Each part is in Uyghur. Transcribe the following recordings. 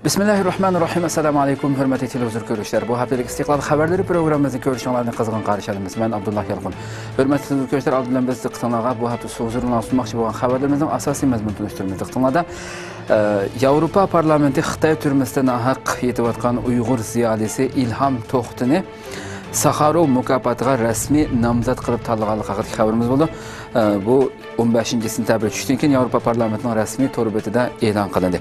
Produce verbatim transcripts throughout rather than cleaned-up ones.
بىسمىللاھىررەھمانىررەھىم. ئەسسالامۇ ئەلەيكۇم، ھۆرمەتلىك تېلېۋىزور كۆرۈشلەر. بۇ ھەپتىلىك ئىستىقلال خەۋەرلىرى پروگراممىمىزنى كۆرۈشۈڭلارنى قىزغىن قارشى ئالىمىز. مەن ئابدۇللا يالقۇن. ھۆرمەتلىك تېلېۋىزور كۆرۈشلەر، ئالدى بىلەن بىز دىققىتىڭلارغا بۇ ھەپتە ھۇزۇرۇڭلارغا سۇنماقچى بولغان خەۋەرلىرىمىزنىڭ ئاساسىي مەزمۇنىنى تونۇشتۇرىمىز. دىققىتىڭلاردا، ئە، ياۋروپا پارلامېنتى خىتاي تۈرمىسىدە ناھەق يېتىۋاتقان ئۇيغۇر زىيالىيسى ئىلھام توختىنى ساخاروۋ مۇكاپاتىغا رەسمىي نامزات قىلىپ تاللىغانلىقى ھەققىدىكى خەۋىرىمىز بولىدۇ. ئە، بۇ ئون بەشىنچى سېنتەبىر چۈشتىن كېيىن ياۋروپا پارلامېنتىنىڭ رەسمىي تور بېتىدە ئېلان قىلىندى.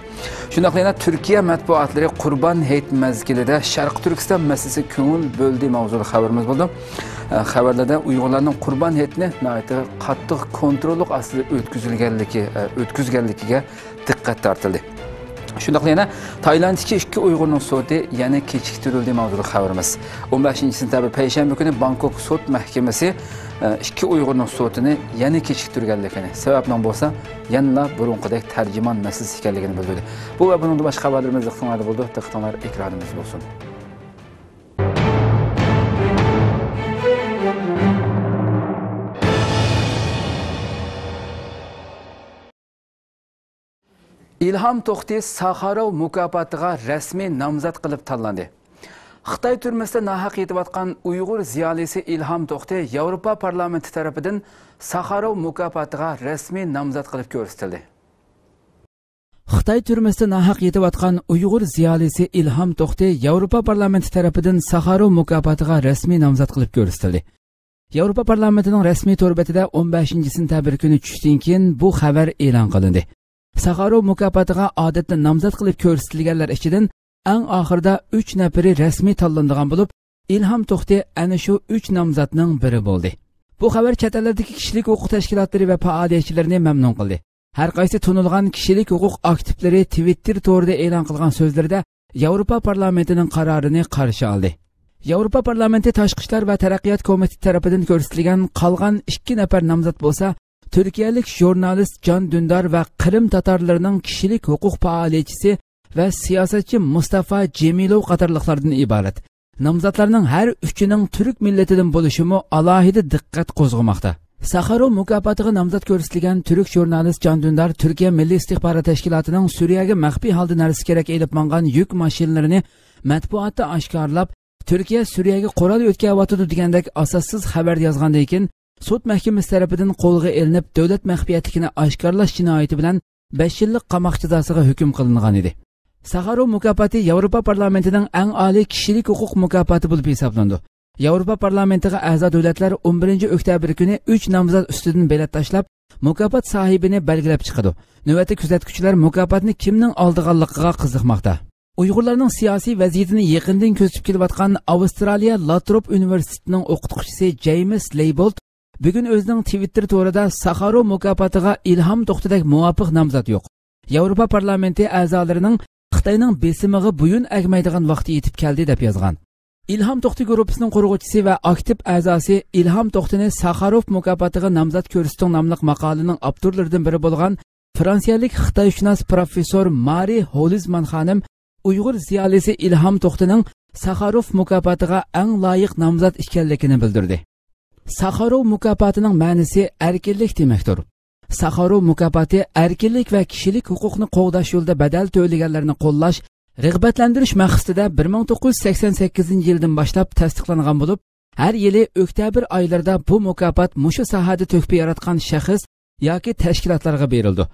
شۇنداقلا يەنە تۈركىيە مەتبۇئاتلىرى قۇربان ھېيت مەزگىلىدە شەرقىي تۈركىستان مەسىلىسىگە كۆڭۈل بۆلدى ماۋزۇلۇق خەۋىرىمىز بولىدۇ. ئە، خەۋەرلەردە ئۇيغۇرلارنىڭ قۇربان ھېيتنى ناھايىتى قاتتىق كونتروللۇق ئاستىدا ئۆتكۈزۈلگەنلىكى، ئە، ئۆتكۈزگەنلىكىگە دىققەت تارتىلدى. شۇنداقلا يەنە تايلاندتىكى ئىككى ئۇيغۇرنىڭ سوتى يەنە كېچىكتۈرۈلدى ماۋزۇلۇق خەۋىرىمىز. ئون بەشىنچى سېنتەبىر پەيشەنبە كۈنى بانكوك سوت مەھكىمىسى، ئە، ئىككى ئۇيغۇرنىڭ سوتىنى يەنە كېچىكتۈرگەنلىكىنى، سەۋەبنىڭ بولسا يەنىلا بۇرۇنقىدەك تەرجىمان مەسىلىسى ئىكەنلىكىنى بىلدۈردى. بۇ ۋە بۇنىڭدىن باشقا خەۋەرلىرىمىز دىققىتىڭلاردا بولىدۇ. دىققىتىڭلار ئېكرانىمىزدا بولسۇن. ئىلھام توختى ساخاروۋ مۇكاپاتىغا رەسمىي نامزات قىلىپ تاللاندى. خىتاي تۈرمىسىدە ناھەق يېتىۋاتقان ئۇيغۇر زىيالىيسى ئىلھام توختى ياۋروپا پارلامېنتى تەرىپىدىن ساخاروۋ مۇكاپاتىغا رەسمىي نامزات قىلىپ كۆرسىتىلدى. خىتاي تۈرمىسىدە ناھەق يېتىۋاتقان ئۇيغۇر زىيالىيسى ئىلھام توختى ياۋروپا پارلامېنتى تەرىپىدىن ساخاروۋ مۇكاپاتىغا رەسمىي نامزات قىلىپ كۆرسىتىلدى. ياۋروپا پارلامېنتىنىڭ رەسمىي تور بېتىدە ئون بەشىنچى سېنتەبىر كۈنى چۈشتىن كېيىن بۇ خەۋەر ئېلان قىلىندى. ساخاروۋ مۇكاپاتىغا ئادەتتە نامزات قىلىپ كۆرسىتىلگەنلەر ئىچىدىن ئەڭ ئاخىرىدا ئۈچ نەپىرى رەسمىي تاللىنىدىغان بولۇپ، ئىلھام توختى ئەنە شۇ ئۈچ نامزاتنىڭ بىرى بولدى. بۇ خەۋەر چەت ئەللەردىكى كىشىلىك ھوقۇق تەشكىلاتلىرى ۋە پائالىيەتچىلىرىنى مەمنۇن قىلدى. ھەر قايسى تونۇلغان كىشىلىك ھوقۇق ئاكتىپلىرى تىۋىتتېر تورىدا ئېلان قىلغان سۆزلىرىدە ياۋروپا پارلامېنتىنىڭ قارارىنى قارشى ئالدى. ياۋروپا پارلامېنتى تاشقى ئىشلار ۋە تەرەققىيات كومىتېتى تەرىپىدىن كۆرسىتىلگەن قالغان ئىككى نەپەر نامزات بولسا، تۈركىيەلىك ژۇرنالىست جان دۈندار ۋە قىرىم تاتارلىرىنىڭ كىشىلىك ھوقۇق پائالىيەتچىسى ۋە سىياسەتچى مۇستافا جېمىلوۋ قاتارلىقلاردىن ئىبارەت. نامزاتلارنىڭ ھەر ئۈچىنىڭ تۈرك مىللىتىدىن بولۇشىمۇ ئالاھىدە دىققەت قوزغىماقتا. ساخاروۋ مۇكاپاتىغا نامزات كۆرسىتىلگەن تۈرك ژۇرنالىست جان دۈندار تۈركىيە مىللىي ئىستىخبارات تەشكىلاتىنىڭ سۈرىيەگە مەخپىي ھالدا نەرسە كېرەك ئېلىپ ماڭغان يۈك ماشىنىلىرىنى مەتبۇئاتتا ئاشكارىلاپ، تۈركىيە سۈرىيەگە قورال يۆتكەۋاتىدۇ دېگەندەك ئاساسسىز خەۋەر يازغاندىن كېيىن، سوت مەھكىمىسى تەرىپىدىن قولغا ئېلىنىپ، دۆلەت مەخپىيەتلىكىنى ئاشكارىلاش جىنايىتى بىلەن بەش يىللىق قاماق جازاسىغا ھۆكۈم قىلىنغان ئىدى. ساخاروۋ مۇكاپاتى ياۋروپا پارلامېنتىنىڭ ئەڭ ئالىي كىشىلىك ھوقۇق مۇكاپاتى بولۇپ ھېسابلىنىدۇ. ياۋروپا پارلامېنتىغا ئەزا دۆلەتلەر ئون بىرىنچى ئۆكتەبىر كۈنى ئۈچ نامزات ئۈستىدىن بېلەت تاشلاپ، مۇكاپات ساھىبىنى بەلگىلەپ چىقىدۇ. نۆۋەتتە كۆزەتكۈچىلەر مۇكاپاتنى كىمنىڭ ئالىدىغانلىقىغا قىزىقماقتا. ئۇيغۇرلارنىڭ سىياسىي ۋەزىيىتىنى يېقىندىن كۆزىتىپ كېلىۋاتقان ئاۋسترالىيە لاتروپ ئۇنىۋېرسىتېتىنىڭ ئوقۇتقۇچىسى جەيمىس لېيبولت بۈگۈن ئۆزىنىڭ تىۋىتتېر تورىدا ساخاروۋ مۇكاپاتىغا ئىلھام توختىدەك مۇۋاپىق نامزات يوق. ياۋروپا پارلامېنتى ئەزالىرىنىڭ خىتاينىڭ بېسىمىغا بويۇن ئەگمەيدىغان ۋاقتى يېتىپ كەلدى، دەپ يازغان. ئىلھام توختى گۇرۇپپىسىنىڭ قۇرغۇچىسى ۋە ئاكتىپ ئەزاسى ئىلھام توختىنى ساخاروف مۇكاپاتىغا نامزات كۆرسىتىڭ ناملىق ماقالىنىڭ ئاپتورلىرىدىن بىرى بولغان فرانسىيەلىك خىتايشۇناس پروفېسسور مارى ھولىزمان خانىم ئۇيغۇر زىيالىيسى ئىلھام توختىنىڭ ساخاروف مۇكاپاتىغا ئەڭ لايىق نامزات ئىكەنلىكىنى بىلدۈردى. ساخاروف مۇكاپاتىنىڭ مەنىسى ئەركىنلىك دېمەكتۇر. ساخاروف مۇكاپاتى ئەركىنلىك ۋە كىشىلىك ھوقۇقنى قوغداش يولىدا بەدەل تۆلىگەنلەرنى قوللاش، رىغبەتلەندۈرۈش مەقسىتىدە بىر مىڭ توققۇز يۈز سەكسەن سەككىزىنچى يىلدىن باشلاپ تەستىقلانغان بولۇپ، ھەر يىلى ئۆكتەبىر ئايلىرىدا بۇ مۇكاپات مۇشۇ ساھەدە تۆھپە ياراتقان شەخس ياكى تەشكىلاتلارغا بېرىلىدۇ.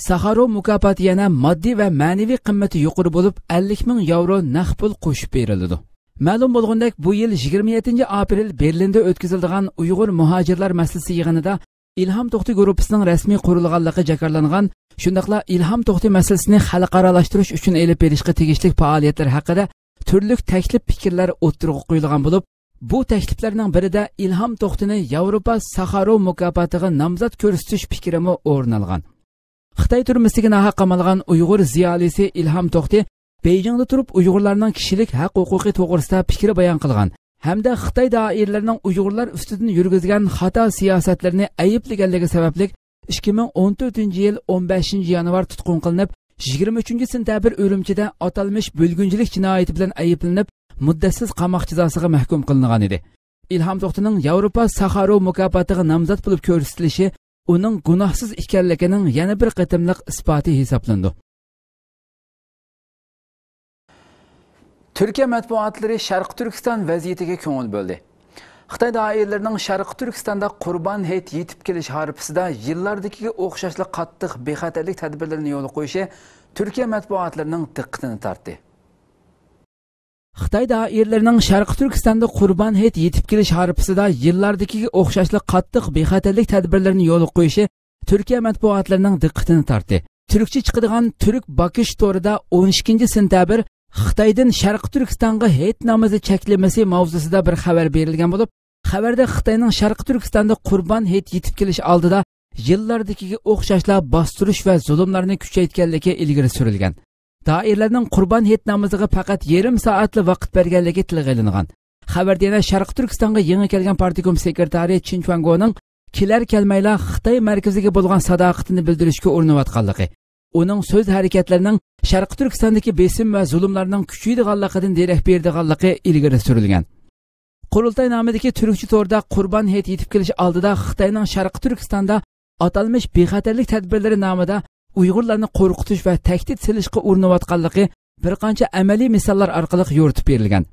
ساخاروف مۇكاپاتى يەنە ماددىي ۋە مەنىۋى قىممىتى يۇقىرى بولۇپ، ئەللىك مىڭ ياۋرو نەق پۇل قوشۇپ بېرىلىدۇ. مەلۇم بولغىنىدەك، بۇ يىل يىگىرمە يەتتىنچى ئاپرېل بېرلىندا ئۆتكۈزۈلىدىغان ئۇيغۇر مۇھاجىرلار مەسىلىسى يىغىنىدا ئىلھام توختى گۇرۇپپىسىنىڭ رەسمىي قۇرۇلغانلىقى جاكارلانغان، شۇنداقلا ئىلھام توختى مەسىلىسىنى خەلقئارالاشتۇرۇش ئۈچۈن ئېلىپ بېرىشقا تېگىشلىك پائالىيەتلەر ھەققىدە تۈرلۈك تەكلىپ پىكىرلەر ئوتتۇرىغا قويۇلغان بولۇپ، بۇ تەكلىپلەرنىڭ بىرىدە ئىلھام توختىنى ياۋروپا ساخاروف مۇكاپاتىغا نامزات كۆرسىتىش پىكرىمۇ ئورۇن ئالغان. خىتاي تۈرمىسىگە ناھەق قامالغان ئۇيغۇر زىيالىيسى ئىلھام توختى بېيجىڭدا تۇرۇپ ئۇيغۇرلارنىڭ كىشىلىك ھەق ھوقۇقى توغرىسىدا پىكىر بايان قىلغان ھەمدە خىتاي دائىرىلىرىنىڭ ئۇيغۇرلار ئۈستىدىن يۈرگۈزگەن خاتا سىياسەتلىرىنى ئەيىبلىگەنلىكى سەۋەبلىك، ئىككى مىڭ ئون تۆتىنچى يىل ئون بەشىنچى يانۋار تۇتقۇن قىلىنىپ، يىگىرمە ئۈچىنچى سېنتەبىر ئۈرۈمچىدە ئاتالمىش بۆلگۈنچىلىك جىنايىتى بىلەن ئەيىبلىنىپ، مۇددەتسىز قاماق جازاسىغا مەھكۇم قىلىنغان ئىدى. ئىلھام توختىنىڭ ياۋروپا ساخاروف مۇكاپاتىغا نامزات بولۇپ كۆرسىتىلىشى ئۇنىڭ گۇناھسىز ئىكەنلىكىنىڭ يەنە بىر قېتىملىق ئىسپاتى ھېسابلىنىدۇ. تۈركىيە مەتبۇئاتلىرى شەرقىي تۈركىستان ۋەزىيىتىگە كۆڭۈل بۆلدى. خىتاي دائىرىلىرىنىڭ شەرقىي تۈركىستاندا قۇربان ھېيت يېتىپ كېلىش ھارپىسىدا يىللاردىكىگە ئوخشاشلا قاتتىق بىخەتەرلىك تەدبىرلىرىنى يولغا قويۇشى تۈركىيە مەتبۇئاتلىرىنىڭ دىققىتىنى تارتتى. خىتاي دائىرىلىرىنىڭ شەرقىي تۈركىستاندا قۇربان ھېيت يېتىپ كېلىش ھارپىسىدا يىللاردىكىگە ئوخشاشلا قاتتىق بىخەتەرلىك تەدبىرلىرىنى يولغا قويۇشى تۈركىيە مەتبۇئاتلىرىنىڭ دىققىتىنى تارتتى. تۈركچە چىقىدىغان تۈرك باكىش تورىدا ئون ئىككىنچى سېنتەبىر خىتايدىن شەرقىي تۈركىستانغا ھېيت نامىزى چەكلىمىسى ماۋزۇسىدا بىر خەۋەر بېرىلگەن بولۇپ، خەۋەردە خىتاينىڭ شەرقىي تۈركىستاندا قۇربان ھېيت يېتىپ كېلىش ئالدىدا يىللاردىكىگە ئوخشاشلا باستۇرۇش ۋە زۇلۇملارنى كۈچەيتكەنلىكى ئىلگىرى سۈرۈلگەن. دائىرىلەرنىڭ قۇربان ھېيت نامىزىغا پەقەت يېرىم سائەتلا ۋاقىت بەرگەنلىكى تىلغا ئېلىنغان. خەۋەردە يەنە شەرقىي تۈركىستانغا يېڭى كەلگەن پارتكوم سېكرېتارى چىن چۈەنگونىڭ كېلەر كەلمەيلا خىتاي مەركىزىگە بولغان ساداقىتىنى بىلدۈرۈشكە ئۇرۇنۇۋاتقانلىقى، ئۇنىڭ سۆز ھەرىكەتلىرىنىڭ شەرقىي تۈركىستاندىكى بېسىم ۋە زۇلۇملارنىڭ كۈچىيىدىغانلىقىدىن دېرەك بېرىدىغانلىقى ئىلگىرى سۈرۈلگەن. قۇرۇلتاي نامىدىكى تۈركچە توردا قۇربان ھېيت يېتىپ كېلىش ئالدىدا خىتاينىڭ شەرقىي تۈركىستاندا ئاتالمىش بىخەتەرلىك تەدبىرلىرى نامىدا ئۇيغۇرلارنى قورقۇتۇش ۋە تەھدىت سېلىشقا ئۇرۇنۇۋاتقانلىقى بىر قانچە ئەمەلىي مىساللار ئارقىلىق يورۇتۇپ بېرىلگەن.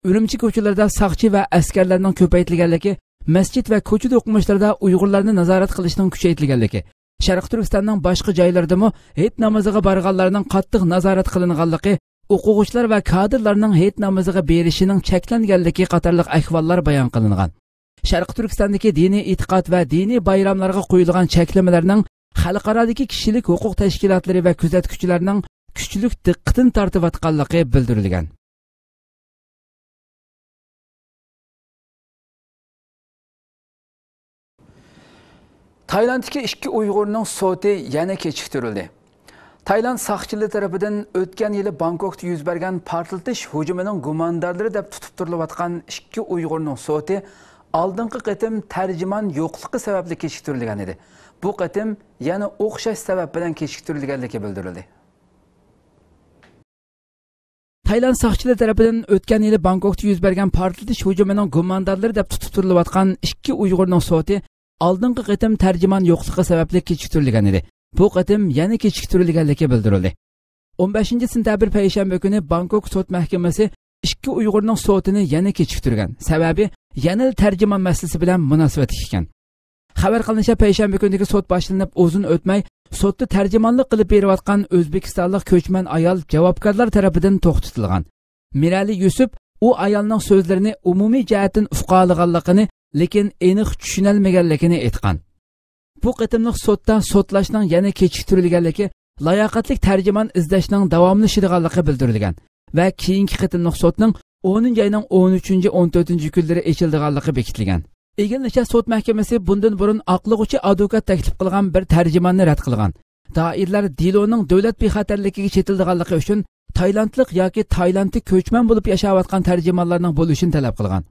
ئۈرۈمچى كوچىلىرىدا ساقچى ۋە ئەسكەرلەرنىڭ كۆپەيتىلگەنلىكى، مەسچىت ۋە كوچا دوقمۇشلىرىدا ئۇيغۇرلارنى نازارەت قىلىشنىڭ كۈچەيتىلگەنلىكى، شەرقىي تۈركىستاننىڭ باشقا جايلىرىدىمۇ ھېيت نامىزىغا بارغانلارنىڭ قاتتىق نازارەت قىلىنغانلىقى، ئوقۇغۇچىلار ۋە كادىرلارنىڭ ھېيت نامىزىغا بېرىشىنىڭ چەكلەنگەنلىكى قاتارلىق ئەھۋاللار بايان قىلىنغان. شەرقىي تۈركىستاندىكى دىنىي ئېتىقاد ۋە دىنىي بايراملارغا قويۇلغان چەكلىمىلەرنىڭ خەلقئارادىكى كىشىلىك ھوقۇق تەشكىلاتلىرى ۋە كۆزەتكۈچىلەرنىڭ كۈچلۈك دىققىتىنى تارتىۋاتقانلىقى بىلدۈرۈلگەن. تايلاندتىكى ئىككى ئۇيغۇرنىڭ سوتى يەنە كېچىكتۈرۈلدى. تايلاند ساقچىلىرى تەرىپىدىن ئۆتكەن يىلى بانكوكتا يۈز بەرگەن پارتلىتىش ھۇجۇمىنىڭ گۇماندارلىرى دەپ تۇتۇپ تۇرۇلۇۋاتقان ئىككى ئۇيغۇرنىڭ سوتى ئالدىنقى قېتىم تەرجىمان يوقلۇقى سەۋەبلىك كېچىكتۈرۈلگەن ئىدى. بۇ قېتىم يەنە ئوخشاش سەۋەب بىلەن كېچىكتۈرۈلگەنلىكى بىلدۈرۈلدى. تايلاند ساقچىلىرى تەرىپىدىن ئۆتكەن يىلى بانكوكتا يۈز بەرگەن پارتلىتىش ھۇجۇمىنىڭ گۇماندارلىرى دەپ تۇتۇپ تۇرۇلۇۋاتقان ئىككى ئۇيغۇرنىڭ سوتى ئالدىنقى قېتىم تەرجىمان يوقلۇقى سەۋەبلىك كېچىكتۈرۈلگەن ئىدى. بۇ قېتىم يەنە كېچىكتۈرۈلگەنلىكى بىلدۈرۈلدى. ئون بەشىنچى سېنتەبىر پەيشەنبە كۈنى بانكوك سوت مەھكىمىسى ئىككى ئۇيغۇرنىڭ سوتىنى يەنە كېچىكتۈرگەن. سەۋەبى يەنىلا تەرجىمان مەسىلىسى بىلەن مۇناسىۋەتلىك ئىكەن. خەۋەر قىلىنىشىچە، پەيشەنبە كۈنىدىكى سوت باشلىنىپ ئۇزۇن ئۆتمەي، سوتتا تەرجىمانلىق قىلىپ بېرىۋاتقان ئۆزبېكىستانلىق كۆچمەن ئايال جاۋابكارلار تەرىپىدىن توختىتىلغان. مىرەلى يۈسۈپ ئۇ ئايالنىڭ سۆزلىرىنى ئومۇمىي جەھەتتىن ئۇقالىغانلىقىنى، لېكىن ئېنىق چۈشىنەلمىگەنلىكىنى ئېيتقان. بۇ قېتىملىق سوتتا سوتلاشنىڭ يەنە كېچىكتۈرۈلگەنلىكى، لاياقەتلىك تەرجىمان ئىزدەشنىڭ داۋاملىشىدىغانلىقى بىلدۈرۈلگەن ۋە كېيىنكى قېتىملىق سوتنىڭ ئونىنچى ئاينىڭ ئون ئۈچىنچى، ئون تۆتىنچى كۈنلىرى ئېچىلىدىغانلىقى بېكىتىلگەن. ئىگىلىنىشىچە، سوت مەھكىمىسى بۇندىن بۇرۇن ئاقلىغۇچى ئادۋوكات تەكلىپ قىلغان بىر تەرجىماننى رەت قىلغان. دائىرىلەر دېلونىڭ دۆلەت بىخەتەرلىكىگە چېتىلىدىغانلىقى ئۈچۈن تايلاندلىق ياكى تايلاندتا كۆچمەن بولۇپ ياشاۋاتقان تەرجىمانلارنىڭ بولۇشىنى تەلەپ قىلغان.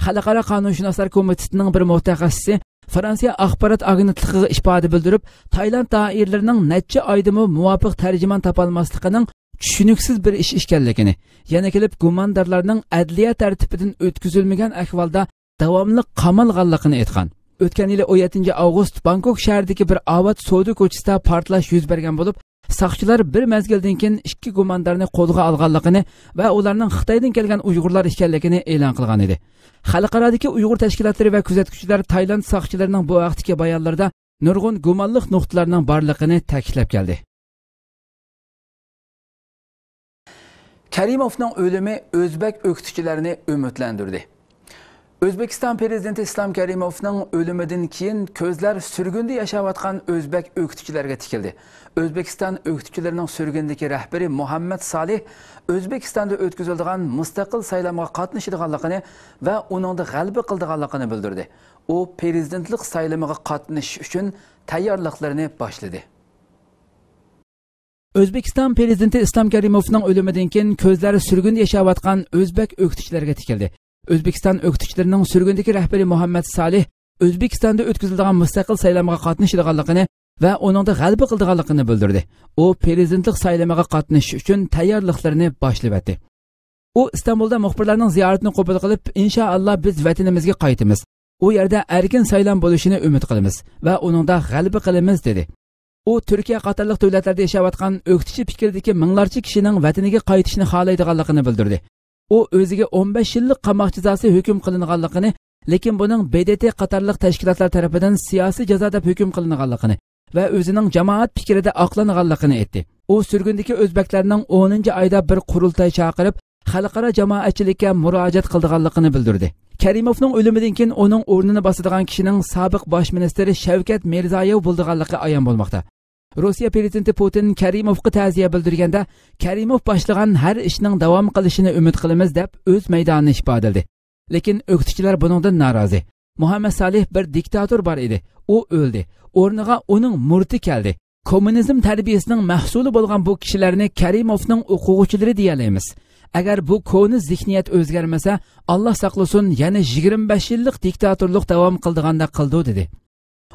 خەلقئارا قانۇنشۇناسلار كومىتېتىنىڭ بىر مۇتەخەسسىسى فرانسىيە ئاخبارات ئاگېنتلىقىغا ئىپادە بىلدۈرۈپ، تايلاند دائىرىلىرىنىڭ نەچچە ئايدىمۇ مۇۋاپىق تەرجىمان تاپالماسلىقىنىڭ چۈشىنىكسىز بىر ئىش ئىكەنلىكىنى، يەنە كېلىپ گۇماندارلارنىڭ ئەدلىيە تەرتىپىدىن ئۆتكۈزۈلمىگەن ئەھۋالدا داۋاملىق قامالغانلىقىنى ئېيتقان. ئۆتكەن يىلى ئون يەتتىنچى ئاۋغۇست بانكوك شەھىرىدىكى بىر ئاۋات سودا كوچىسىدا پارتلاش يۈز بەرگەن بولۇپ، ساقچىلار بىر مەزگىلدىن كېيىن ئىككى گۇماندارنى قولغا ئالغانلىقىنى ۋە ئۇلارنىڭ خىتايدىن كەلگەن ئۇيغۇرلار ئىكەنلىكىنى ئېلان قىلغان ئىدى. خەلقئارادىكى ئۇيغۇر تەشكىلاتلىرى ۋە كۆزەتكۈچىلەر تايلاند ساقچىلىرىنىڭ بۇ ھەقتىكى بايانلىرىدا نۇرغۇن گۇمانلىق نۇقتىلارنىڭ بارلىقىنى تەكىتلەپ كەلدى. كەرىموفنىڭ ئۆلۈمى ئۆزبەك ئۆكتىچىلەرنى ئۈمىدلەندۈردى. ئۆزبېكىستان پىرېزىدېنتى ئىسلام كەرىموفنىڭ ئۆلۈمىدىن كېيىن كۆزلەر سۈرگۈندە ياشاۋاتقان ئۆزبەك ئۆكتىچىلەرگە تىكىلدى. ئۆزبېكىستان ئۆكتىچىلىرىنىڭ سۈرگۈندىكى رەھبىرى مۇھەممەد سالىھ ئۆزبېكىستاندا ئۆتكۈزۈلىدىغان مۇستەقىل سايلامغا قاتنىشىدىغانلىقىنى ۋە ئۇنىڭدا غەلىبە قىلىدىغانلىقىنى بىلدۈردى. ئۇ پىرېزىدېنتلىق سايلىمىغا قاتنىشىش ئۈچۈن تەييارلىقلىرىنى باشلىدى. ئۆزبېكىستان پىرېزىدېنتى ئىسلام كەرىموفنىڭ ئۆلۈمىدىن كېيىن كۆزلەر سۈرگۈندە ياشاۋاتقان ئۆزبەك ئۆكتىچىلەرگە تىكىلدى. ئۆزبېكىستان ئۆكتىچىلىرىنىڭ سۈرگۈندىكى رەھبىرى مۇھەممەد سالىھ ئۆزبېكىستاندا ئۆتكۈزۈلىدىغان مۇستەقىل سايلامغا قاتنىشىدىغانلىقىنى ۋە ئۇنىڭدا غەلىبە قىلىدىغانلىقىنى بىلدۈردى. ئۇ پىرېزىدېنتلىق سايلىمىغا قاتنىشىش ئۈچۈن تەييارلىقلىرىنى باشلىۋەتتى. ئۇ ئىستانبۇلدا مۇخبىرلارنىڭ زىيارىتىنى قوبۇل قىلىپ، ئىنشائاللا، بىز ۋەتىنىمىزگە قايتىمىز. ئۇ يەردە ئەركىن سايلام بولۇشىنى ئۈمىد قىلىمىز ۋە ئۇنىڭدا غەلىبە قىلىمىز، دېدى. ئۇ تۈركىيە قاتارلىق دۆلەتلەردە ياشاۋاتقان ئۆكتىچى پىكىردىكى مىڭلارچە كىشىنىڭ ۋەتىنىگە قايتىشىنى خالايدىغانلىقىنى بىلدۈردى. ئۇ ئۆزىگە ئون بەش يىللىق قاماق جازاسى ھۆكۈم قىلىنغانلىقىنى، لېكىن بۇنىڭ ب د ت قاتارلىق تەشكىلاتلار تەرىپىدىن سىياسىي جازا دەپ ھۆكۈم قىلىنغانلىقىنى ۋە ئۆزىنىڭ جامائەت پىكرىدە ئاقلانغانلىقىنى ئېيتتى. ئۇ سۈرگۈندىكى ئۆزبەكلەرنىڭ ئونىنچى ئايدا بىر قۇرۇلتاي چاقىرىپ، خەلقئارا جامائەتچىلىككە مۇراجىئەت قىلىدىغانلىقىنى بىلدۈردى. كەرىموفنىڭ ئۆلۈمىدىن كېيىن ئۇنىڭ ئورنىنى باسىدىغان كىشىنىڭ سابىق باش مىنىستىر شەۋكەت مىرزايېۋ بولىدىغانلىقى ئايان بولماقتا. روسىيە پرېزىدېنتى پۇتىن كەرىموفقا تەزىيە بىلدۈرگەندە، كەرىموف باشلىغان ھەر ئىشنىڭ داۋام قىلىشىنى ئۈمىد قىلىمىز، دەپ ئۆز مەيدانىنى ئىپادىلىدى. لېكىن ئۆكتىچىلەر بۇنىڭدىن نارازى. مۇھەممەد سالىھ بىر دىكتاتور بار ئىدى، ئۇ ئۆلدى. ئورنىغا ئۇنىڭ مۇرىتى كەلدى. كوممۇنىزم تەربىيىسىنىڭ مەھسۇلى بولغان بۇ كىشىلەرنى كەرىموفنىڭ ئوقۇغۇچىلىرى دېيەلەيمىز. ئەگەر بۇ كونا زېھنىيەت ئۆزگەرمىسە، ئاللا ساقلىسۇن، يەنە يىگىرمە بەش يىللىق دىكتاتورلۇق داۋام قىلىدىغاندەك قىلىدۇ، دېدى.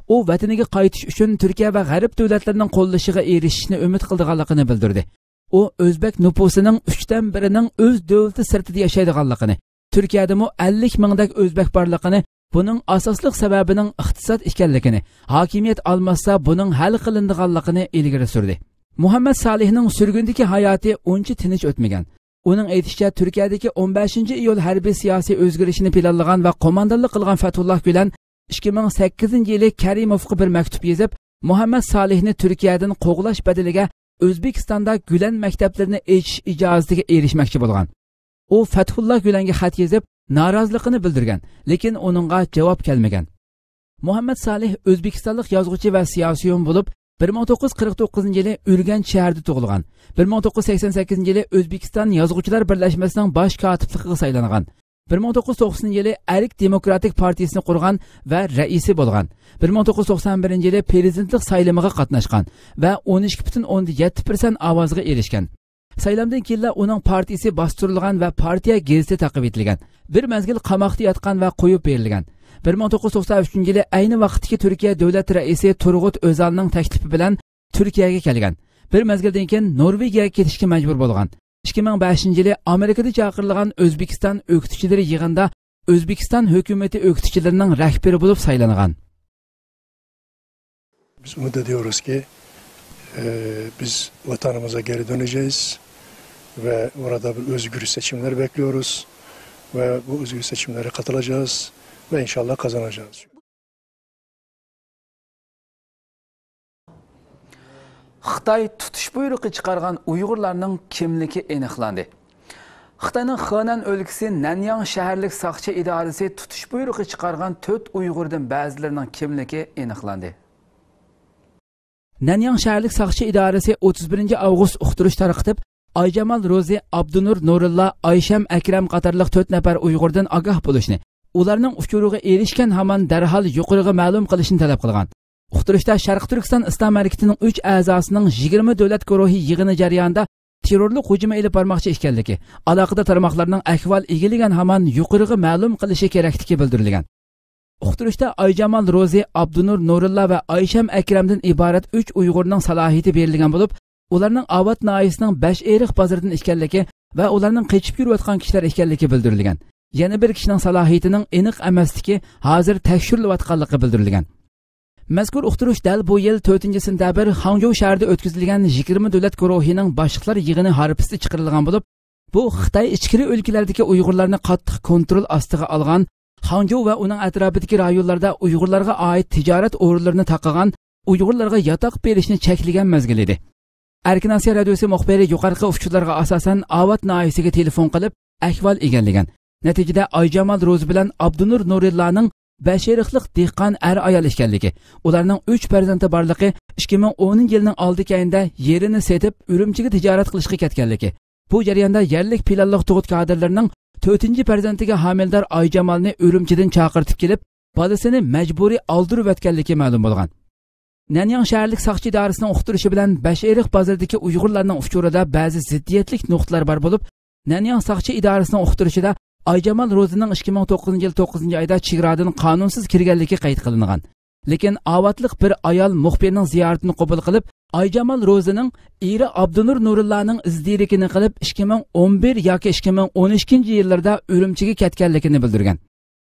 ئۇ ۋەتىنىگە قايتىش ئۈچۈن تۈركىيە ۋە غەرب دۆلەتلىرىنىڭ قوللىشىغا ئېرىشىشنى ئۈمىد قىلىدىغانلىقىنى بىلدۈردى. ئۇ ئۆزبەك نوپۇسىنىڭ ئۈچتىن بىرىنىڭ ئۆز دۆلىتى سىرتىدا ياشايدىغانلىقىنى، تۈركىيەدىمۇ ئەللىك مىڭدەك ئۆزبەك بارلىقىنى، بۇنىڭ ئاساسلىق سەۋەبىنىڭ ئىقتىساد ئىكەنلىكىنى، ھاكىمىيەت ئالماشسا بۇنىڭ ھەل قىلىنىدىغانلىقىنى ئىلگىرى سۈردى. مۇھەممەد سالىھنىڭ سۈرگۈندىكى ھاياتى ئۇنچە تىنچ ئۆتمىگەن. ئۇنىڭ ئېيتىشىچە، تۈركىيەدىكى ئون بەشىنچى ئىيۇل ھەربىي سىياسىي ئۆزگىرىشىنى پىلانلىغان ۋە قوماندانلىق قىلغان فەتھۇللا گۈلەن ئىككى مىڭ سەككىزىنچى يىلى كەرىموفقا بىر مەكتۇپ يېزىپ، مۇھەممەد سالىھنى تۈركىيەدىن قوغلاش بەدىلىگە ئۆزبېكىستاندا گۈلەن مەكتەپلىرىنى ئېچىش ئىجازىتىگە ئېرىشمەكچى بولغان. ئۇ فەتھۇللا گۈلەنگە خەت يېزىپ، نارازىلىقىنى بىلدۈرگەن، لېكىن ئۇنىڭغا جاۋاب كەلمىگەن. مۇھەممەد سالىھ ئۆزبېكىستانلىق يازغۇچى ۋە سىياسىيون بولۇپ، بىر مىڭ توققۇز يۈز قىرىق توققۇزىنچى يىلى ئۈرگەنچ شەھىرىدە تۇغۇلغان. بىر مىڭ توققۇز يۈز سەكسەن سەككىزىنچى يىلى ئۆزبېكىستان يازغۇچىلار بىرلەشمىسىنىڭ باش كاتىپلىقىغا سايلانغان. بىر مىڭ توققۇز يۈز توقسىنىنچى يىلى ئەرك دېموكراتىك پارتىيىسىنى قۇرغان ۋە رەئىسى بولغان. بىر مىڭ توققۇز يۈز توقسان بىرىنچى يىلى پرېزىدېنتلىق سايلىمىغا قاتناشقان ۋە ئون ئىككى پۈتۈن ئوندىن يەتتە پىرسەنت ئاۋازغا ئېرىشكەن. سايلامدىن كېيىنلا ئۇنىڭ پارتىيىسى باستۇرۇلغان ۋە پارتىيە گېزىتى تاقىۋېتىلگەن. بىر مەزگىل قاماقتا ياتقان ۋە قويۇپ بېرىلگەن. بىر مىڭ توققۇز يۈز توقسان ئۈچىنچى يىلى ئەينى ۋاقىتتىكى تۈركىيە دۆلەت رەئىسى تۇرغۇت ئۆزالنىڭ تەكلىپى بىلەن تۈركىيەگە كەلگەن. بىر مەزگىلدىن كېيىن نورۋېگىيەگە كېتىشكە مەجبۇر بولغان. ئىككى مىڭ بەشىنچى يىلى ئامېرىكىدا چاقىرىلغان ئۆزبېكىستان ئۆكتىچىلىرى يىغىنىدا ئۆزبېكىستان ھۆكۈمىتى ئۆكتىچىلىرىنىڭ رەھبىرى بولۇپ سايلانغان. Biz umut ediyoruz ki, e, biz vatanımıza geri döneceğiz ve orada bir özgür seçimler bekliyoruz ve bu özgür seçimlere katılacağız ve inşallah kazanacağız. خىتاي تۇتۇش بۇيرۇقى چىقارغان ئۇيغۇرلارنىڭ كىملىكى ئېنىقلاندى. خىتاينىڭ خېنەن ئۆلكىسى نەنياڭ شەھەرلىك ساقچى ئىدارىسى تۇتۇش بۇيرۇقى چىقارغان تۆت ئۇيغۇردىن بەزىلىرىنىڭ كىملىكى ئېنىقلاندى. نەنياڭ شەھەرلىك ساقچى ئىدارىسى ئوتتۇز بىرىنچى ئاۋغۇست ئۇقتۇرۇش تارقىتىپ، ئايجامال روزى، ئابدۇنۇر نۇرۇللا، ئايشەم ئەكرەم قاتارلىق تۆت نەپەر ئۇيغۇردىن ئاگاھ بولۇشنى، ئۇلارنىڭ ئۇچۇرىغا ئېرىشكەن ھامان دەرھال يۇقىرىغا مەلۇم قىلىشنى تەلەپ قىلغان. ئۇقتۇرۇشتا شەرقىي تۈركىستان ئىسلام ھەرىكىتىنىڭ ئۈچ ئەزاسىنىڭ يىگىرمە دۆلەت گۇرۇھى يىغىنى جەريانىدا تېررورلۇق ھۇجۇمى ئېلىپ بارماقچى ئىكەنلىكى، ئالاقىدار تارماقلارنىڭ ئەھۋال ئىگىلىگەن ھامان يۇقىرىغا مەلۇم قىلىشى كېرەكلىكى بىلدۈرۈلگەن. ئۇقتۇرۇشتا ئايجامال روزى، ئابدۇنۇر نۇرۇللا ۋە ئايشەم ئەكرەمدىن ئىبارەت ئۈچ ئۇيغۇرنىڭ سالاھىيىتى بېرىلگەن بولۇپ، ئۇلارنىڭ ئاۋات ناھىيەسىنىڭ بەشئېرىق بازىرىدىن ئىكەنلىكى ۋە ئۇلارنىڭ قېچىپ يۈرۈۋاتقان كىشىلەر ئىكەنلىكى بىلدۈرۈلگەن. يەنە بىر كىشىنىڭ سالاھىيىتىنىڭ ئېنىق ئەمەسلىكى ھازىر تەكشۈرۈلۈۋاتقانلىقى بىلدۈرۈلگەن. مەزكۇر ئۇقتۇرۇش دەل بۇ يىل تۆتىنچى سېنتەبىر خاڭجۇ شەھىرىدە ئۆتكۈزۈلگەن يىگىرمە دۆلەت گۇرۇھىنىڭ باشلىقلار يىغىنى ھارپىسىدا چىقىرىلغان بولۇپ، بۇ خىتاي ئىچكىرى ئۆلكىلەردىكى ئۇيغۇرلارنى قاتتىق كونترول ئاستىغا ئالغان خاڭجۇ ۋە ئۇنىڭ ئەتراپىدىكى رايونلاردا ئۇيغۇرلارغا ئائىت تىجارەت ئورۇنلىرىنى تاقىغان، ئۇيغۇرلارغا ياتاق بېرىشنى چەكلىگەن مەزگىل ئىدى. ئەركىن ئاسىيا رادىيوسى مۇخبىرى يۇقىرىقى ئۇچۇرلارغا ئاساسەن ئاۋات ناھىيەسىگە تېلېفون قىلىپ، ئەھۋال ئىگىلىگەن. نەتىجىدە ئايجامال روزى بىلەن ئابدۇنۇر نۇرىللانىڭ بەشئېرىقلىق دېھقان ئەر-ئايال ئىكەنلىكى، ئۇلارنىڭ ئۈچ پەرزەنتى بارلىقى، ئىككى مىڭ ئونىنچى يىلنىڭ ئالدى-كەينىدە يېرىنى سېتىپ، ئۈرۈمچىگە تىجارەت قىلىشقا كەتكەنلىكى، بۇ جەرياندا يەرلىك پىلانلىق تۇغۇت كادىرلىرىنىڭ تۆتىنچى پەرزەنتىگە ھامىلىدار ئايجامالنى ئۈرۈمچىدىن چاقىرتىپ كېلىپ، بالىسىنى مەجبۇرىي ئالدۇرۇۋەتكەنلىكى مەلۇم بولغان. نەنياڭ شەھەرلىك ساقچى ئىدارىسىنىڭ ئۇقتۇرۇشى بىلەن بەشئېرىق بازىرىدىكى ئۇيغۇرلارنىڭ ئۇچۇرىدا بەزى زىددىيەتلىك نۇقتىلار بار بولۇپ، نەنياڭ ساقچى ئىدارىسىنىڭ ئۇقتۇرۇشىدا ئايجامال روزىنىڭ ئىككى مىڭ توققۇزىنچى يىل توققۇزىنچى ئايدا چېگرادىن قانۇنسىز كىرگەنلىكى قەيت قىلىنغان. لېكىن ئاۋاتلىق بىر ئايال مۇخبىرنىڭ زىيارىتىنى قوبۇل قىلىپ، ئايجامال روزىنىڭ ئېرى ئابدۇنۇر نۇرۇللانىڭ ئىز دېرىكىنى قىلىپ، ئىككى مىڭ ئون بىر ياكى ئىككى مىڭ ئون ئىككىنچى يىللىرىدا ئۈرۈمچىگە كەتكەنلىكىنى بىلدۈرگەن.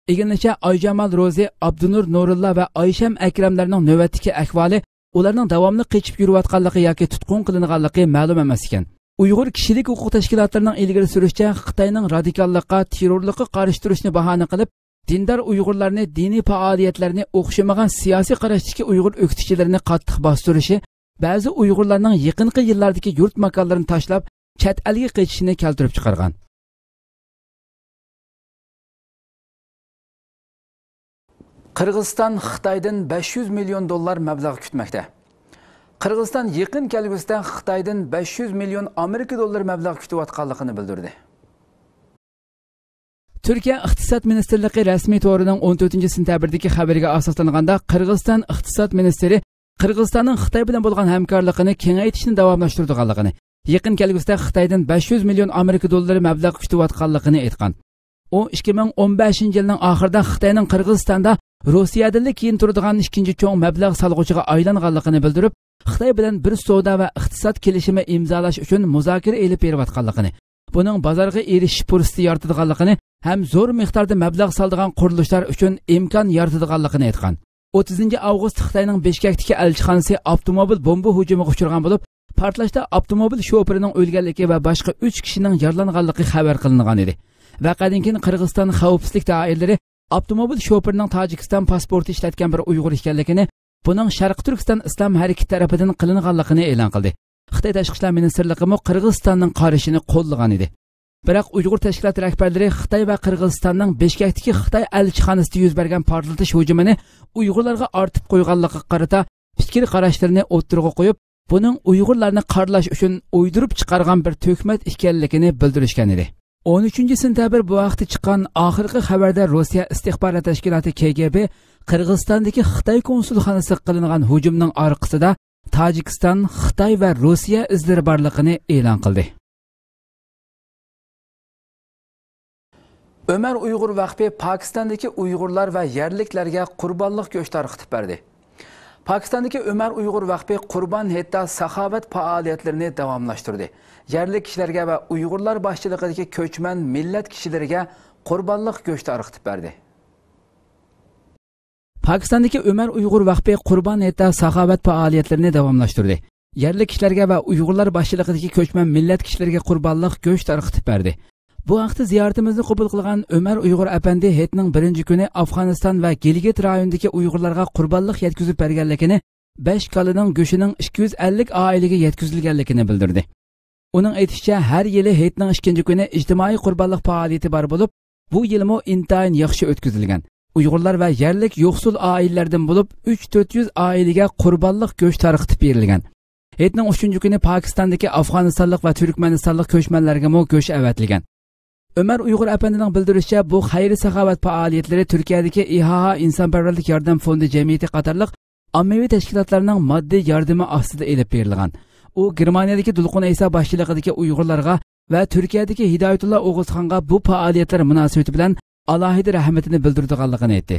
ئىگىلىنىشىچە، ئايجامال روزى، ئابدۇنۇر نۇرۇللا ۋە ئايشەم ئەكرەملەرنىڭ نۆۋەتتىكى ئەھۋالى، ئۇلارنىڭ داۋاملىق قېچىپ يۈرۈۋاتقانلىقى ياكى تۇتقۇن قىلىنغانلىقى مەلۇم ئەمەس ئىكەن. ئۇيغۇر كىشىلىك ھوقۇق تەشكىلاتلىرىنىڭ ئىلگىرى سۈرۈشىچە، خىتاينىڭ رادىكاللىققا، تېررورلۇققا قارشى تۇرۇشنى باھانە قىلىپ، دىندار ئۇيغۇرلارنى، دىنىي پائالىيەتلەرنى، ئوخشىمىغان سىياسىي قاراشتىكى ئۇيغۇر ئۆكتىچىلىرىنى قاتتىق باستۇرۇشى، بەزى ئۇيغۇرلارنىڭ يېقىنقى يىللاردىكى يۇرت ماكانلىرىنى تاشلاپ، چەت ئەلگە قېچىشىنى كەلتۈرۈپ چىقارغان. قىرغىزىستان خىتايدىن بەش يۈز مىليون دوللار مەبلەغ كۈتمەكتە. قىرغىزىستان يېقىن كەلگۈسىدە خىتايدىن بەش يۈز مىليون ئامېرىكا دوللىرى مەبلەغ كۈتۈۋاتقانلىقىنى بىلدۈردى. تۈركىيە ئىقتىساد مىنىستىرلىقى رەسمىي تورىنىڭ ئون تۆتىنچى سېنتەبىردىكى خەۋىرىگە ئاساسلانغاندا، قىرغىزىستان ئىقتىساد مىنىستىرى قىرغىزىستاننىڭ خىتاي بىلەن بولغان ھەمكارلىقىنى كېڭەيتىشنى داۋاملاشتۇرىدىغانلىقىنى، يېقىن كەلگۈسىدە خىتايدىن بەش يۈز مىليون ئامېرىكا دوللىرى مەبلەغ كۈتۈۋاتقانلىقىنى ئېيتقان. ئۇ ئىككى مىڭ ئون بەشىنچى يىلنىڭ ئاخىرىدا خىتاينىڭ قىرغىزىستاندا روسىيەدىنلا كېيىن تۇرىدىغان ئىككىنچى چوڭ مەبلەغ سالغۇچىغا ئايلانغانلىقىنى بىلدۈرۈپ، خىتاي بىلەن بىر سودا ۋە ئىقتىساد كېلىشىمى ئىمزالاش ئۈچۈن مۇزاكىرە ئېلىپ بېرىۋاتقانلىقىنى، بۇنىڭ بازارغا ئېرىشىش پۇرسىتى يارىتىدىغانلىقىنى ھەم زور مىقداردا مەبلەغ سالىدىغان قۇرۇلۇشلار ئۈچۈن ئىمكان يارىتىدىغانلىقىنى ئېيتقان. ئوتتۇزىنچى ئاۋغۇست خىتاينىڭ بىشكەكتىكى ئەلچىخانىسى ئاپتوموبىل بومبا ھۇجۇمىغا ئۇچرىغان بولۇپ، پارتلاشتا ئاپتوموبىل شوپۇرىنىڭ ئۆلگەنلىكى ۋە باشقا ئۈچ كىشىنىڭ يارىلانغانلىقى خەۋەر قىلىنغان ئىدى. ۋەقەدىن كېيىن قىرغىزىستان خەۋپسىزلىك دائىرىلىرى ئاپتوموبىل شوپۇرىنىڭ تاجىكىستان پاسپورتى ئىشلەتكەن بىر ئۇيغۇر ئىكەنلىكىنى، بۇنىڭ شەرقىي تۈركىستان ئىسلام ھەرىكىتى تەرىپىدىن قىلىنغانلىقىنى ئېلان قىلدى. خىتاي تاشقى ئىشلار مىنىستىرلىقىمۇ قىرغىزىستاننىڭ قارىشىنى قوللىغان ئىدى. بىراق ئۇيغۇر تەشكىلات رەھبەرلىرى خىتاي ۋە قىرغىزىستاننىڭ بىشكەكتىكى خىتاي ئەلچىخانىسىدا يۈز بەرگەن پارتلىتىش ھۇجۇمىنى ئۇيغۇرلارغا ئارتىپ قويغانلىقىغا قارىتا پىكىر قاراشلىرىنى ئوتتۇرىغا قويۇپ، بۇنىڭ ئۇيغۇرلارنى قارىلاش ئۈچۈن ئويدۇرۇپ چىقارغان بىر تۆھمەت ئىكەنلىكىنى بىلدۈرۈشكەن ئىدى. ئون ئۈچىنچى سېنتەبىر بۇ ھەقتە چىققان ئاخىرقى خەۋەردە روسىيە ئىستىخبارات تەشكىلاتى كې گې بې قىرغىزىستاندىكى خىتاي كونسۇلخانىسىغا قىلىنغان ھۇجۇمنىڭ ئارقىسىدا تاجىكىستان، خىتاي ۋە روسىيە ئىزلىرى بارلىقىنى ئېلان قىلدى. ئۆمەر ئۇيغۇر ۋەقپى پاكىستاندىكى ئۇيغۇرلار ۋە يەرلىكلەرگە قۇربانلىق گۆش تارقىتىپ بەردى. پاكىستاندىكى ئۆمەر ئۇيغۇر ۋەقپى قۇربان ھېيتتا ساخاۋەت پائالىيەتلىرىنى داۋاملاشتۇردى. يەرلىك كىشىلەرگە ۋە ئۇيغۇرلار باشچىلىقىدىكى كۆچمەن مىللەت كىشىلىرىگە قۇربانلىق گۆش تارقىتىپ بەردى. پاكىستاندىكى ئۆمەر ئۇيغۇر ۋەقپى قۇربان ھېيتتا ساخاۋەت پائالىيەتلىرىنى داۋاملاشتۇردى. يەرلىك كىشىلەرگە ۋە ئۇيغۇرلار باشچىلىقىدىكى كۆچمەن مىللەت كىشىلىرىگە قۇربانلىق گۆش تارقىتىپ بەردى. بۇ ھەقتە زىيارىتىمىزنى قوبۇل قىلغان ئۆمەر ئۇيغۇر ئەپەندى ھېيتنىڭ بىرىنچى كۈنى ئافغانىستان ۋە گىلگىت رايونىدىكى ئۇيغۇرلارغا قۇربانلىق يەتكۈزۈپ بەرگەنلىكىنى، بەش كالىنىڭ گۆشىنىڭ ئىككى يۈز ئەللىك ئائىلىگە يەتكۈزۈلگەنلىكىنى بىلدۈردى. ئۇنىڭ ئېيتىشىچە، ھەر يىلى ھېيتنىڭ ئىككىنچى كۈنى ئىجتىمائىي قۇربانلىق پائالىيىتى بار بولۇپ، بۇ يىلمۇ ئىنتايىن ياخشى ئۆتكۈزۈلگەن. ئۇيغۇرلار ۋە يەرلىك يوقسۇل ئائىلىلەردىن بولۇپ ئۈچ تۆت يۈز ئائىلىگە قۇربانلىق گۆش تارقىتىپ بېرىلگەن. ھېيتنىڭ ئۈچىنچى كۈنى پاكىستاندىكى ئافغانىستانلىق ۋە تۈركمەنىستانلىق كۆچمەنلەرگىمۇ گۆش ئەۋەتىلگەن. ئۆمەر ئۇيغۇر ئەپەندىنىڭ بىلدۈرۈشىچە، بۇ خەير-ساخاۋەت پائالىيەتلىرى تۈركىيەدىكى ئىھائا ئىنسانپەرۋەرلىك ياردەم فوندى جەمئىيىتى قاتارلىق ئاممىۋى تەشكىلاتلارنىڭ ماددىي ياردىمى ئاستىدا ئېلىپ بېرىلغان. ئۇ گېرمانىيەدىكى دولقۇن ئەيسا باشچىلىقىدىكى ئۇيغۇرلارغا ۋە تۈركىيەدىكى ھىدايەتۇللا ئوغۇزخانغا بۇ پائالىيەتلەر مۇناسىۋىتى بىلەن ئالاھىدە رەھمىتىنى بىلدۈرىدىغانلىقىنى ئېيتتى.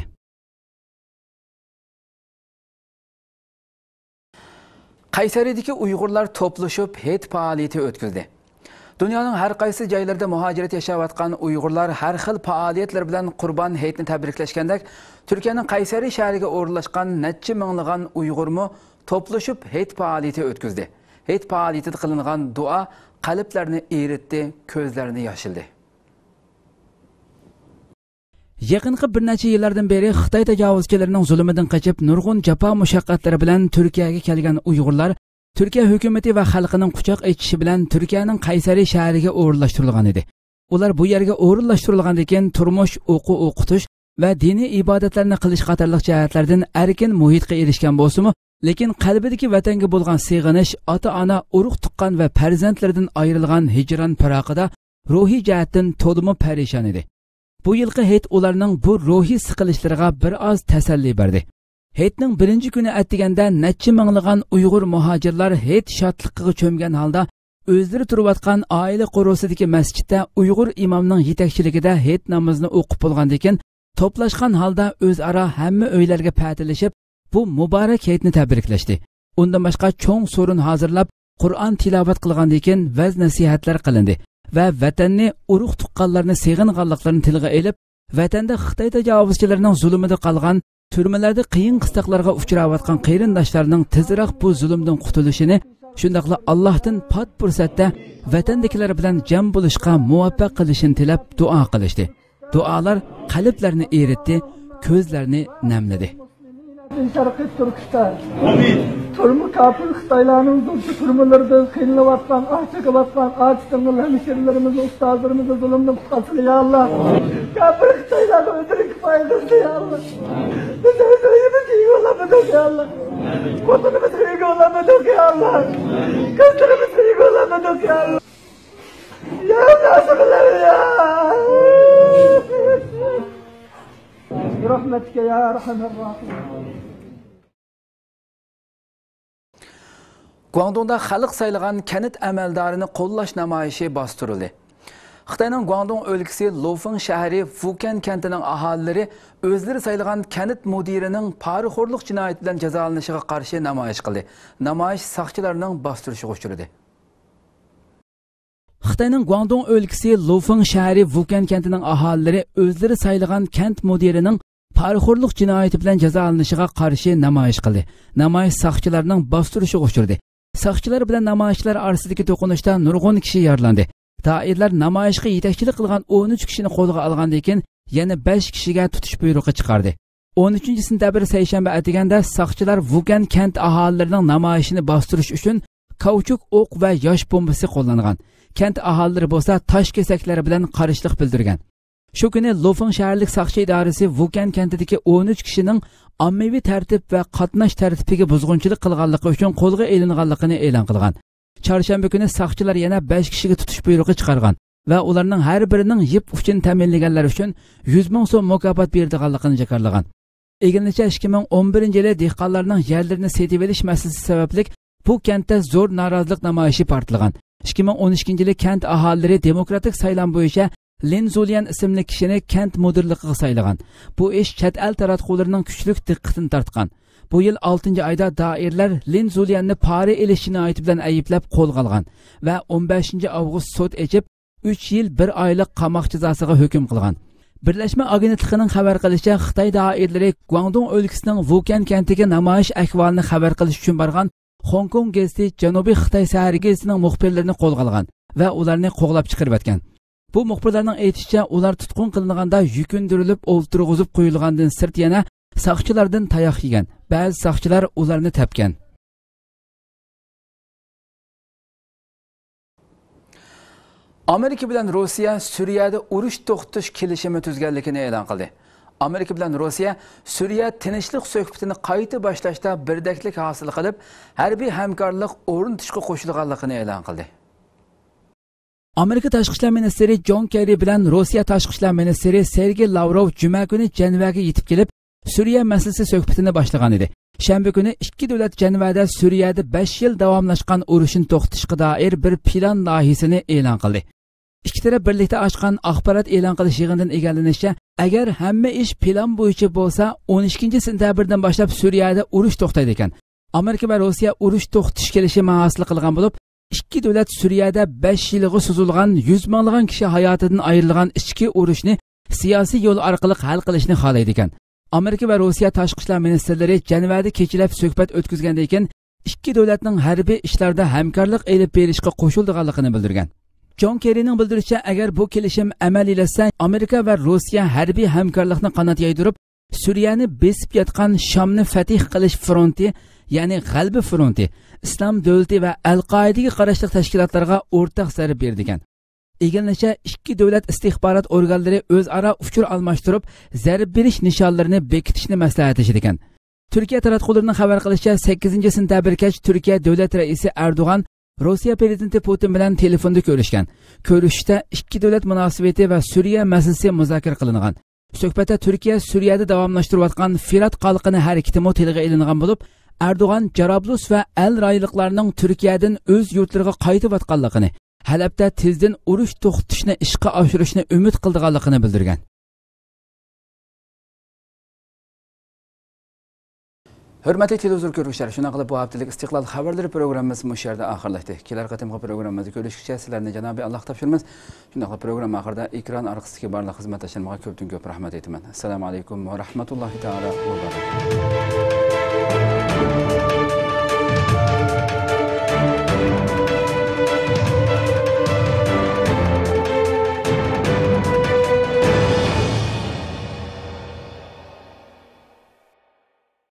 قەيسەرىدىكى ئۇيغۇرلار توپلىشىپ ھېيت پائالىيىتى ئۆتكۈزدى. دۇنيانىڭ ھەر قايسى جايلىرىدا مۇھاجىرەت ياشاۋاتقان ئۇيغۇرلار ھەر خىل پائالىيەتلەر بىلەن قۇربان ھېيتنى تەبرىكلەشكەندەك، تۈركىيەنىڭ قەيسەرى شەھىرىگە ئورۇنلاشقان نەچچە مىڭلىغان ئۇيغۇرمۇ توپلىشىپ ھېيت پائالىيىتى ئۆتكۈزدى. ھېيت پائالىيىتىدە قىلىنغان دۇئا قەلبلەرنى ئېرىتتى، كۆزلەرنى ياشىلدى. يېقىنقى بىر نەچچە يىللاردىن بېرى خىتاي تاجاۋۇزچىلىرىنىڭ زۇلۇمىدىن قېچىپ، نۇرغۇن جاپا مۇشەققەتلىرى بىلەن تۈركىيەگە كەلگەن ئۇيغۇرلار تۈركىيە ھۆكۈمىتى ۋە خەلقىنىڭ قۇچاق ئېچىشى بىلەن تۈركىيەنىڭ قەيسەرى شەھىرىگە ئورۇنلاشتۇرۇلغان ئىدى. ئۇلار بۇ يەرگە ئورۇنلاشتۇرۇلغاندىن كېيىن تۇرمۇش، ئوقۇ ئوقۇتۇش ۋە دىنىي ئىبادەتلەرنى قىلىش قاتارلىق جەھەتلەردىن ئەركىن مۇھىتقا ئېرىشكەن بولسىمۇ، لېكىن قەلبىدىكى ۋەتەنگە بولغان سېغىنىش، ئاتا-ئانا، ئۇرۇق-تۇغقان ۋە پەرزەنتلىرىدىن ئايرىلغان ھىجران پىراقىدا روھىي جەھەتتىن تولىمۇ پەرىشان ئىدى. بۇ يىلقى ھېيت ئۇلارنىڭ بۇ روھىي سىقىلىشلىرىغا بىر ئاز تەسەللى بەردى. ھېيتنىڭ بىرىنچى كۈنى ئەتىگەندە نەچچە مىڭلىغان ئۇيغۇر مۇھاجىرلار ھېيت شادلىقىغا چۆمگەن ھالدا ئۆزلىرى تۇرۇۋاتقان ئائىلە قورۇسىدىكى مەسچىتتە ئۇيغۇر ئىمامنىڭ يېتەكچىلىكىدە ھېيت نامىزىنى ئوقۇپ بولغاندىن كېيىن، توپلاشقان ھالدا ئۆزئارا ھەممە ئۆيلەرگە پەتىلىشىپ، بۇ مۇبارەك ھېيتنى تەبرىكلەشتى. ئۇندىن باشقا چوڭ سورۇن ھازىرلاپ، قۇرئان تىلاۋەت قىلغاندىن كېيىن ۋەز-نەسىھەتلەر قىلىندى ۋە ۋەتەننى، ئۇرۇق-تۇغقانلارنى سېغىنغانلىقلىرىنى تىلغا ئېلىپ، ۋەتەندە خىتاي تاجاۋۇزچىلىرىنىڭ زۇلۇمىدا قالغان، تۈرمىلەردە قىيىن-قىستاقلارغا ئۇچراۋاتقان قېرىنداشلارنىڭ تېزراق بۇ زۇلۇمدىن قۇتۇلۇشىنى، شۇنداقلا ئاللاھتىن پات پۇرسەتتە ۋەتەندىكىلەر بىلەن جەم بولۇشقا مۇۋەپپەق قىلىشىنى تىلەپ دۇئا قىلىشتى. دۇئالار قەلبلەرنى ئېرىتتى، كۆزلەرنى نەملىدى. شەرقىي تۈركىستان. ئامىن. تۈرمە كاپىر خىتايلارنىڭ زۇلپى تۈرمىلىرىدە قىينىلىۋاتقان، ئاچ چېكىۋاتقان ئاچ سىڭىل ھەمشىرىلىرىمىزنى، ئۇستازلىرىمىزنى زۇلۇمدىن قۇتقارسىلە، يا ئاللا. كاپىر خىتايلارنى ئۆزلىرى كۇپايە قىلسۇن، يا ئاللا. بىز ئۆز ئۆيىمىزگە ئىگە بولالمىدۇق، يا ئاللا. ۋەتىنىمىزگە ئىگە بولالمىدۇق، يا ئاللا. كۆزلىرىمىزگە ئىگە بولالمىدۇق، يا ئاللا. يا ناسىرلار، يا. برحمتك يا أرحم الراحمين. گۇاڭدۇڭدا خەلق سايلىغان كەنت ئەمەلدارىنى قوللاش نامايىشى باستۇرۇلدى. خىتاينىڭ گۇاڭدۇڭ ئۆلكىسى لۇفېڭ شەھىرى ۋۇكەن كەنتىنىڭ ئاھالىلىرى ئۆزلىرى سايلىغان كەنت مۇدىرىنىڭ پارىخورلۇق جىنايىتى بىلەن جازالىنىشىغا قارشى نامايىش قىلدى. نامايىش ساقچىلارنىڭ باستۇرۇشىغا ئۇچرىدى. خىتاينىڭ گۇاڭدۇڭ ئۆلكىسى لۇفېڭ شەھىرى ۋۇكەن كەنتىنىڭ ئاھالىلىرى ئۆزلىرى سايلىغان كەنت مۇدىرىنىڭ پارىخورلۇق جىنايىتى بىلەن جازالىنىشىغا قارشى نامايىش قىلدى. نامايىش ساقچىلارنىڭ باستۇرۇشىغا ئۇچرىدى. ساقچىلار بىلەن نامايىشچىلار ئارىسىدىكى توقۇنۇشتا نۇرغۇن كىشى يارىلاندى. دائىرىلەر نامايىشقا يېتەكچىلىك قىلغان ئون ئۈچ كىشىنى قولغا ئالغاندىن كېيىن، يەنە بەش كىشىگە تۇتۇش بۇيرۇقى چىقاردى. ئون ئۈچىنچى سېنتەبىر سەيشەنبە ئەتىگەندە ساقچىلار ۋۇكەن كەنت ئاھالىلىرىنىڭ نامايىشىنى باستۇرۇش ئۈچۈن كاۋچۇك ئوق ۋە ياش بومبىسى قوللانغان. كەنت ئاھالىلىرى بولسا تاش كېسەكلەر بىلەن قارشىلىق بىلدۈرگەن. شۇ كۈنى لۇفېڭ شەھەرلىك ساقچى ئىدارىسى ۋۇكەن كەنتىدىكى ئون ئۈچ كىشىنىڭ ئاممىۋى تەرتىپ ۋە قاتناش تەرتىپىگە بۇزغۇنچىلىق قىلغانلىقى ئۈچۈن قولغا ئېلىنغانلىقىنى ئېلان قىلغان. چارشەنبە كۈنى ساقچىلار يەنە بەش كىشىگە تۇتۇش بۇيرۇقى چىقارغان ۋە ئۇلارنىڭ ھەر بىرىنىڭ يىپ ئۇچىنى تەمىنلىگەنلەر ئۈچۈن يۈز مىڭ سوم مۇكاپات بېرىدىغانلىقىنى جاكارلىغان. ئىگىلىنىشىچە، ئىككى مىڭ ئون بىرىنچى يىلى دېھقانلارنىڭ يەرلىرىنى سېتىۋېلىش مەسىلىسى سەۋەبلىك بۇ كەنتتە زور نارازىلىق نامايىشى پارتلىغان. ئىككى مىڭ ئون ئىككىنچى يىلى كەنت ئاھالىلىرى دېموكراتىك سايلام بويىچە لىن زۇليەن ئىسىملىك كىشىنى كەنت مۇدىرلىقىغا سايلىغان. بۇ ئىش چەت ئەل تاراتقۇلىرىنىڭ كۈچلۈك دىققىتىنى تارتقان. بۇ يىل ئالتىنچى ئايدا دائىرىلەر لىن زۇليەننى پارا ئېلىش جىنايىتى بىلەن ئەيىبلەپ قولغا ئالغان ۋە ئون بەشىنچى ئاۋغۇست سوت ئېچىپ، ئۈچ يىل بىر ئايلىق قاماق جازاسىغا ھۆكۈم قىلغان. بىرلەشمە ئاگېنتلىقىنىڭ خەۋەر قىلىشىچە، خىتاي دائىرىلىرى گۇاڭدۇڭ ئۆلكىسىنىڭ ۋۇكەن كەنتىگە نامايىش ئەھۋالىنى خەۋەر قىلىش ئۈچۈن بارغان خوڭكوڭ گېزىتى جەنۇبىي خىتاي سەھەر گېزىتىنىڭ مۇخبىرلىرىنى قولغا ئالغان ۋە ئۇلارنى قوغلاپ چىقىرىۋەتكەن. بۇ مۇخبىرلارنىڭ ئېيتىشىچە، ئۇلار تۇتقۇن قىلىنغاندا يۈكۈندۈرۈلۈپ ئولتۇرغۇزۇپ قويۇلغاندىن سىرت يەنە ساقچىلاردىن تاياق يېگەن. بەزى ساقچىلار ئۇلارنى تەپكەن. ئامېرىكا بىلەن روسىيە سۈرىيەدە ئۇرۇش توختىتىش كېلىشىمى تۈزگەنلىكىنى ئېلان قىلدى. ئامېرىكا بىلەن روسىيە سۈرىيە تىنچلىق سۆھبىتىنى قايتا باشلاشتا بىردەكلىك ھاسىل قىلىپ، ھەربىي ھەمكارلىق ئورنىتىشقا قوشۇلغانلىقىنى ئېلان قىلدى. ئامېرىكا تاشقى ئىشلار مىنىستىرى جون كېررى بىلەن روسىيە تاشقى ئىشلار مىنىستىرى سېرگېي لاۋروف جۈمە كۈنى جەنۋەگە يېتىپ كېلىپ، سۈرىيە مەسىلىسى سۆھبىتىنى باشلىغان ئىدى. شەنبە كۈنى ئىككى دۆلەت جەنۋەدە سۈرىيەدە بەش يىل داۋاملاشقان ئۇرۇشنى توختىتىشقا دائىر بىر پىلان لايىھىسىنى ئېلان قىلدى. ئىككى تەرەپ بىرلىكتە ئاچقان ئاخبارات ئېلان قىلىش يىغىنىدىن ئىگىلىنىشىچە، ئەگەر ھەممە ئىش پىلان بويىچە بولسا، ئون ئىككىنچى سېنتەبىردىن باشلاپ سۈرىيەدە ئۇرۇش توختايدىكەن. ئامېرىكا ۋە روسىيە ئۇرۇش توختىتىش كېلىشىمى ھاسىل قىلغان بولۇپ، ئىككى دۆلەت سۈرىيەدە بەش يىلغا سوزۇلغان يۈز مىڭلىغان كىشى ھاياتىدىن ئايرىلغان ئىچكى ئۇرۇشنى سىياسىي يول ئارقىلىق ھەل قىلىشنى خالايدىكەن. ئامېرىكا ۋە روسىيە تاشقى ئىشلار مىنىستىرلىرى جەنۋەدە كېچىلەپ سۆھبەت ئۆتكۈزگەندىن كېيىن، ئىككى دۆلەتنىڭ ھەربىي ئىشلاردا ھەمكارلىق ئېلىپ بېرىشقا قوشۇلىدىغانلىقىنى بىلدۈرگەن. جون كېررىنىڭ بىلدۈرۈشىچە، ئەگەر بۇ كېلىشىم ئەمەلىيلەشسە، ئامېرىكا ۋە روسىيە ھەربىي ھەمكارلىقنى قانات يايدۇرۇپ، سۈرىيەنى بېسىپ ياتقان شامنى فەتھ قىلىش فرونتى، يەنى غەلىبە فرونتى، ئىسلام دۆلىتى ۋە ئەل-قائىدىگە قاراشلىق تەشكىلاتلارغا ئورتاق زەربە بېرىدىكەن. ئىگىلىنىشىچە، ئىككى دۆلەت ئىستىخبارات ئورگانلىرى ئۆزئارا ئۇچۇر ئالماشتۇرۇپ، زەربە بېرىش نىشانلىرىنى بېكىتىشنى مەسلىھەتلىشىدىكەن. تۈركىيە تاراتقۇلىرىنىڭ خەۋەر قىلىشىچە، سەككىزىنچى سېنتەبىر كەچ تۈركىيە دۆلەت رەئىسى ئەردوغان روسىيە پرېزىدېنتى پۇتىن بىلەن تېلېفوندا كۆرۈشكەن. كۆرۈشۈشتە ئىككى دۆلەت مۇناسىۋىتى ۋە سۈرىيە مەسىلىسى مۇزاكىرە قىلىنغان. سۆھبەتتە تۈركىيە سۈرىيەدە داۋاملاشتۇرۇۋاتقان فىرات قالقىنى ھەرىكىتىمۇ تىلغا ئېلىنغان بولۇپ، ئەردوغان جارابلۇس ۋە ئەل رايلىقلارنىڭ تۈركىيەدىن ئۆز يۇرتلىرىغا قايتىۋاتقانلىقىنى، ھەلەبتە تېزدىن ئۇرۇش توختىتىشنى ئىشقا ئاشۇرۇشنى ئۈمىد قىلىدىغانلىقىنى بىلدۈرگەن. ھۆرمەتلىك تېلېۋىزور كۆرگۈچىلەر، شۇنداق قىلىپ بۇ ھەپتىلىك ئىستىقلال خەۋەرلىرى پروگراممىمىز مۇشۇ يەردە ئاخىرلاشتى. كېلەر قېتىمقى پروگراممىمىزدا كۆرۈشكىچە سىلەرنى جانابىي ئاللاغا تاپشۇرىمىز. شۇنداقلا پروگرامما ئاخىرىدا ئېكران ئارقىسىدىكى بارلىق خىزمەتداشلىرىمغا كۆپتىن كۆپ رەھمەت ئېيتىمەن. ئەسسالامۇ ئەلەيكۇم ۋە رەھمەتۇللاھى تائالا ۋە بەرىكاتۇھ.